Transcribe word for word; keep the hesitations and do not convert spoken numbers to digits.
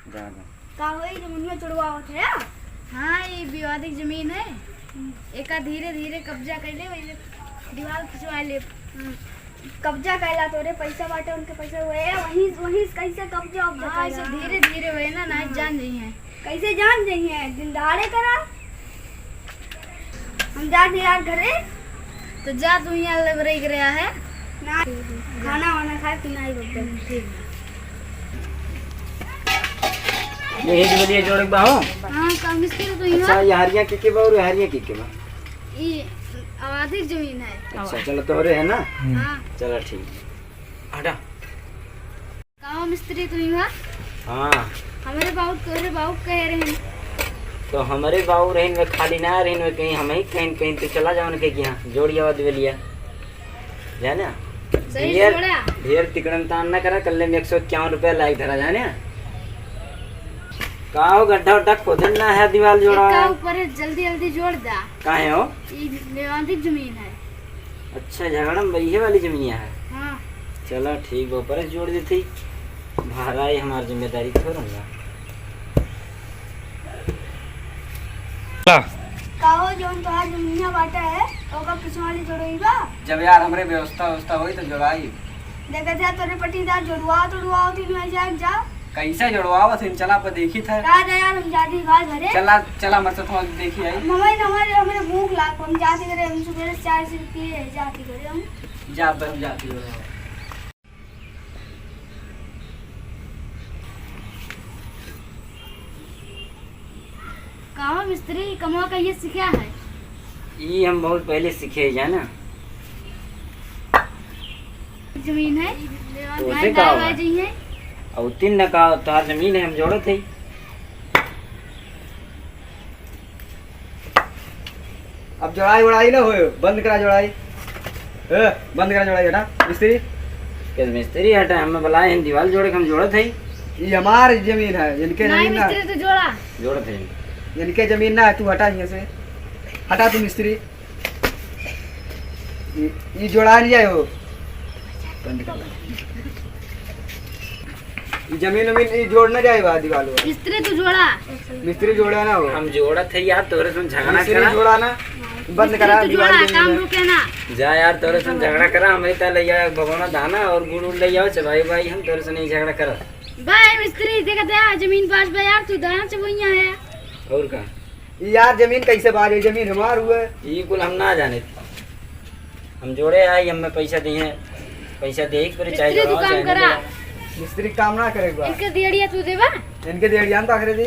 जा, जा। का होई, जमीनिया छोड़वावत है? हाँ, ये विवादित जमीन है। हम्म। एका धीरे धीरे कब्जा कर ले, वही दीवार खिंचवा ले। हम्म। कब्जा कैला तोरे पैसा बाटे, उनके पैसा हुए है, वहीं, वहीं से कैसे कब्जा उब्जा हाँ, कैला? ऐसे धीरे धीरे हुए ना, ना हाँ। जान जाई है। कैसे जान जाई है? दिन दहाड़े करा। हम जात ही यार घरे। तो जा, तू यहाँ ले break रहा है। ना, खाना वाना खाए, पीना ही बब्बर। ठीक है। यही के लिए जोड़े बा हो? हाँ, का मिस्त्री तो ही अच्छा, बा। ये हरिया के के बा और ये हरिया के के बा? ये आबादी की जमीन है। अच्छा, चलो, तोहरे है ना? हाँ। चलो, ठीक। हटा। का मिस्त्री तू ही बा? हाँ। हमरे बाबू, तोरे बाबू कहे रहे। तो हमरे बाबू रहिन, वे खाली ना रहिन, वे कहीं हम ही कहीं, कहीं तो चला जाओ उनके यहाँ, जोड़िया वाद वेलिया। जाने? सही ढेर, जोड़ा। ढेर तिकड़म तान ना करा, कल्ले में एक सौ इक्यावन रुपया लायक धरा, जाने? का हो, गड्ढा उड्ढा खोदन ना है, दीवार जोड़ा एका है? ऊपर है, जल्दी जल्दी जोड़ दा। काहे हो? ई विवादित जमीन है। अच्छा, झगड़ा में बइहे वाली जमीनिया है? हाँ। चलो ठीक बा, ऊपर से जोड़ देती। भारा ये हमार जिम्मेदारी थोड़ा ना। का हो, जौन तोहार जमीनिया बाटा है, ओकर पीछे वाली जोड़ोई बा? जब यार हमरे व्यवस्था, व्यवस्था होई तो जोड़ाई। देखत है तोरे पट्टीदार जोड़वा, तोड़वा होती नहीं जाए जा। कैसे जोड़वावत हन, चला पर देखी था। का दे यार, हम जाती घर घरे। चला, चला, मत तो देखी आई। मम्मी, हमारे, हमरे भूख लाग, हम जाती घरे, हम सुबह से चाय से पिए जाती घरे हम। जा, बहन, जाती घरे। का हो मिस्त्री, कमवा कहिए सीखा है? ई हम बहुत पहले सीखे, जाना। जमीन है। तो उसे मैं का गाय हुआ? वाय जी है। और तीन न का, तोहार जमीन है, हम जोड़त है। अब जोड़ाई वोड़ाई ना होए, बंद करा जोड़ाई। ए, बंद करा जोड़ाई, हटा, मिस्त्री। के मिस्त्री हटा, हमें बुलाए हैं, दीवार जोड़े के हम जोड़त है। ये हमार जमीन है, इनके ना, जमीन ना। मिस्त्री तू जोड़ा। जोड़त है। इनके जमीन ना है, तू हटा यहाँ से। हटा तू मिस्त्री। ई, ई जोड़ा नहीं जाए हो। बंद कर। ई जमीन उमीन ई जोड़ ना जाए बा दीवाल वाल। मिस्त्री तू जोड़ा। मिस्त्री जोड़ा ना हो। हम जोड़त है यार, तोरे से झगड़ा मिस्त्री करा। जोड़ा ना। बंद मिस्त्री करा तू दीवाल जोड़ा, जमीन काम में। रुके ना। जा यार, तोरे से झगड़ा करा, हमरे ता ले जा भगोना दाना और गुड़ उड़ ले जाओ, चबाई भाई, हम तोरे से नहीं झगड़ा करा। भाई मिस्त्री, देखत है, जमीन पास बा यार, तू दाना चबोइया है। और का? ई यार जमीन कैसे बा? ये जमीन हमार हुए। ई कुल हम ना जाने। हम जोड़े आई, हमें पैसा दिए, पैसा दे एक पर चाहे मिस्त्री जोड़ाओ, दुकान चाहे करा। नहीं। मिस्त्री काम ना करे बा। इनके दियड़िया तू देबा? इनके दियड़िया हम का करे दी?